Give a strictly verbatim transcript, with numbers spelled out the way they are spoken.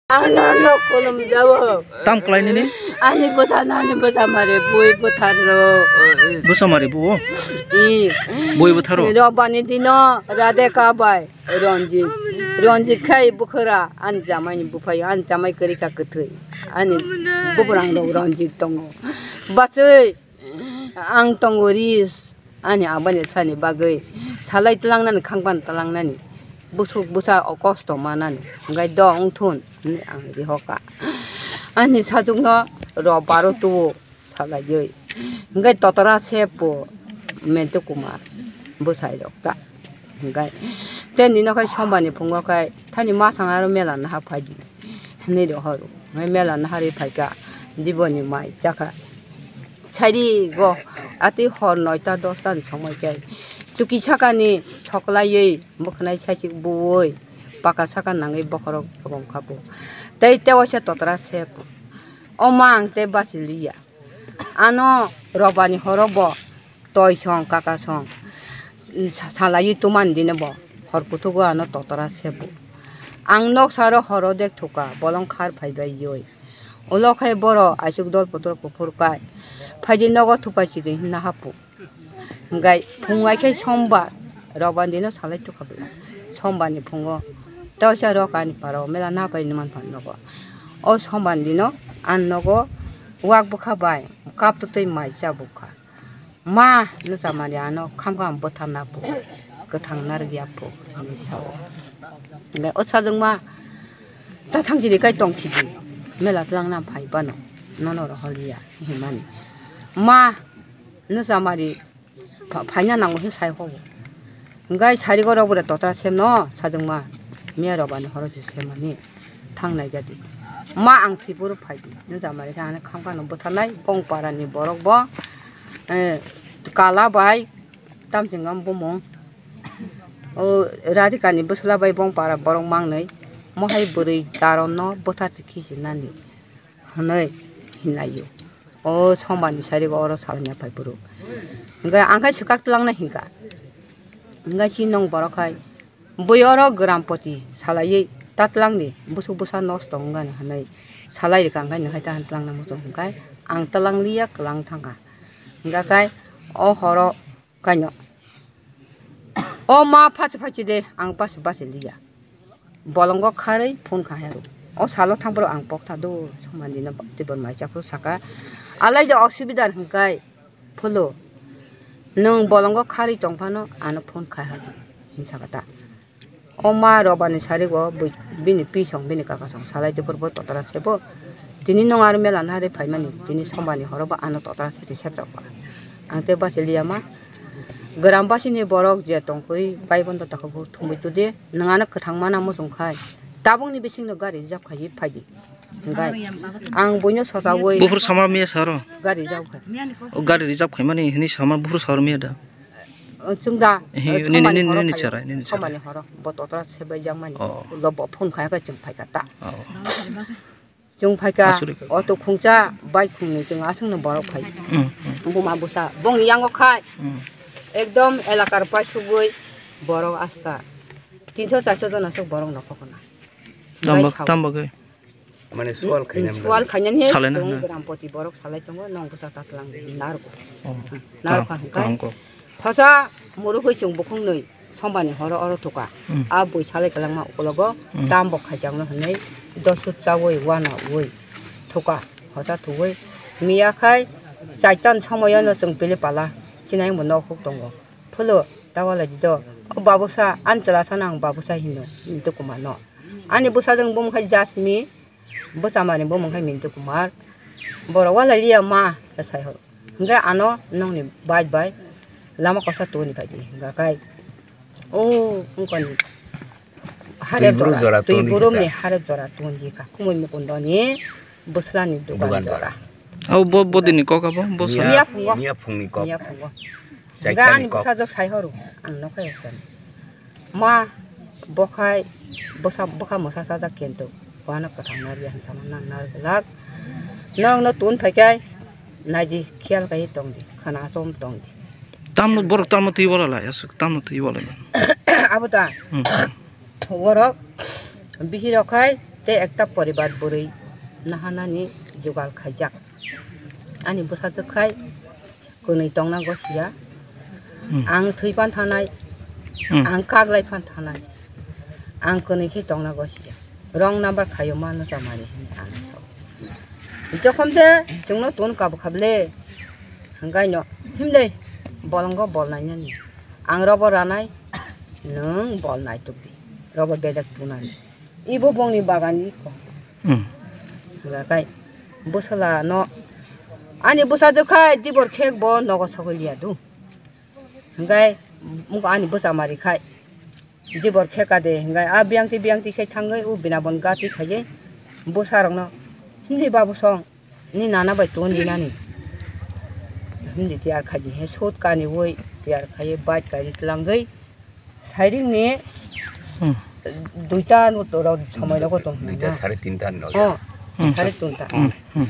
Ano no kolom jawo. Tam klai nini? Ani bwsa nani bwsa mare bui bwthar ro. Bwsa mare buo? I. Bui bwtharo? Robani dino Radhe ka bai Ranjit. Ranjit khai bukhara ani jamai ni buphai ani jamai kwrwi kha kwthwi. Ani bubrang rok Ranjit tongo. Bachwi. Ang tongo ris, ani abani sani bagwi salai tlangnani khangpan tlangnani, busuk busa o kosto manani, hwnkhe do wngthun hinwi ang rihoka. Ani sajwkno ro baro tuo salaiwi, hwnkhe totora se po Mentu Kumar bwsai rok ta. Hwnkhe tei nino khai sombani phungo khai thani masang aro mela naha phaidi hinwi rohoro. Hwnkhe mela naharwi phaikha diboni mai chakha. Sairigo atwi hor noita dosta ni somoi khe chuki sakani soklaiwi bwkhanai saisik buwi paka saka nangwi bokhorok tobong kha bo. Tei tewaisa totora se pho. O ma ang tei bachiliya. Ano robani horo bo toi song kaka song sa-, salaiwi tumani dino bo hor kuthugo ano totora se bo. Ang noksa ro horo dek thuka bolong khar phaibai yoi. Ulo khai boro aisuk dol putor kuphur kai. Phaidi nogo thupai chidi hinna hapu. Hwnkhe phung ai khe sombar, robani dino salai tukha bwla. Sombarni phungo tei waisa rok ani parao mela napai nw man phan nogo. O sombarni dino ang nogo wak bwkha bai kap twtwi mai cha bukha. Ma, nwchamari ano khamkha ang bwtharna phu, kwthang narwkya phu, hinwi sao. Hwnkhe o sajwkma ta thangsidi kai tongsidi, mela twlangna phai bano, nono rohorliya, hinmani. Ma, nwchamari pha-, phaina nango khe sai hobo. Hwnkhe sari gorok bwrwi totra semno sajwkma miya robani horo se semani thangnai jadi. Ma ang thwiporo phaidi, nwchamari sa ano khamkha no bwtharnai bong parani borok bo, eh, kala bai tamsingam bumung. O Radhikani bwsla bai bong para borok mangnwi mohai bwrwi daronno bwtharsi khisinani. Hwnwi hinlaio. O sombarni sarigo oro salnai phai phuru. Hwnkhe ang khai swkak twlangna hinkha. Hwnkhe si nong borok khai bui oro grampoti salaiwi ta twlangdi, bwswk bwsa nosto wngani hwnwi salai rwkha, hwnkhe nwkhai ta twlangna muchung hwnkhe ang twlangliya kwlang thangkha. Hwnkhe khai o horo kaino. O ma phachi phachi de, ang basi basi liya. Bolongo kharwi phone kha hero. O salo thangphuru ang pok tha do, somani no tibor mai chaphuru saka. Alai de osubidar hwnkhe phulo. Nwng bolongo kharwi tong phano ano phone kha hero. Hin saka ta. O ma robani sarigo bui-, bini pi song, bini kaka song, salai tei phuru bo totra se bo. Tini nwng aro mela nari phaimani, tini sombarni horo bo ano totra se se sepjak ba. Ang tei basi liya ma. Gram basi ni borok je tongkui bai bondo tako bo thumui tudi. Nwng ano kwthang mana muchung khai. Tabuk ni bising no gari reserve khai phaidi. Hwnkhe ang buino sochaui. Buphuru samar miya saro? Gari reserve khai. O gari reserve khaimani hini samar buphuru samar miya da? O chwng da, eh, nini, somani nini, horo nini khai. Charai, nini charai. Somani horo, bo totra sebai jakmani. Oh. Ulo bo phone khai khe chwng phaikha ta. Oh. Chwng phaikha, asuri kha. Auto khungcha, bike khungni chwng aswkno borok phai. Mm, mm. Buma bwsa, bongni yango khai. Mm. Ekdom elakar paisugwi borok asta tinso charso jona sok borok nokhokna. Tamba, bai sao. Tamba khe? Mane sual khainani. Sual khainani he. Salaina chwng hwnwi. Grampoti borok salai tongo, nong bwsa ta twlang narwkha. Oh, narwkha kaham, hwnkhe kaham kok. Hosa murukhui chwng bukhung nwi sombani horo oro thuka. Hmm. A bui salai kwlangma ukologo. Hmm. Tambo khaijakno hwnwi dosut chaui uanaui thuka. Hosa thuwi miya khai chaitan somoyono chwng pili pala chinai bo nok huk tongo. Pholo ta walai di do. O babusa, ani chwla sano ang babusa hino, Mintu Kumar no. Ani bwsajwk bumung khai Jasmine, bwchamani bumung khai Mintu Kumar. Borok walai liya ma, sai horo. Hwnkhe ano nokni bike bai lama kosa toni phaidi. Hwnkhe kai, o, wngkoni harep jora, twi burumni harep jora toni ka. Khumui mukundoni bwslani dugan jora. Dugan jora. Abo bo-, bodini kok abo? Bo sa- Miya phungo. Miya phungni kok. Miya phungo. Chaitani kok. Gani bwsajwk sai horo, ang nokha ya san. Ma, bokhai, bwsa, bwkha mwsa chajak kento. Wano kwthang narya hinwi sama nang nar glak. Norokno tun phaikai, naidi, khiyal kai tongdi, khana chom tongdi. Tamno borok tamno twi wala lai, aswk tamno twi wala lai. Abo ta. Hmm. Borok Bihirok khai tei ekta poribar bwrwi nahanani jugal khaijak. Ani bwsajwk khai kwnwi tongna gosiya. Hmm. Ang thwi phan thanai, Hmm. ang kaglai phan thanai. Ang kwnwi khe tongna gosiya. Wrong number khaio mano chamari hwnwi ang sao. Jokhom de chwngno tun kabu khablai. Hwnkhaino himlai bolongo bol nainani. Ang robo ranai, nwng bol naitukdi. Robo bedek tunani. Ibo bongni bagan iko. Hmm. Hwnkha kai bwsala no ani bwsajwk khai dibor khek bo nogo sogwi liya du. Hwnkhe ani bwsa mari khai dibor kheka de hwnkhe a biyangti biyangti khai thangwi u bina bon gati khaiye bwsa rokno hindi babu song. Ni nana bai ton dinani. Hindi tiyar khaidi he sot kani woi tiyar khaiye bike kari tlangwi sairing ni Hmm. duita no to rok somoi rogo tong Duita na. Sare tinta no. Oh, Hmm. Sare tinta. Hmm. Hmm.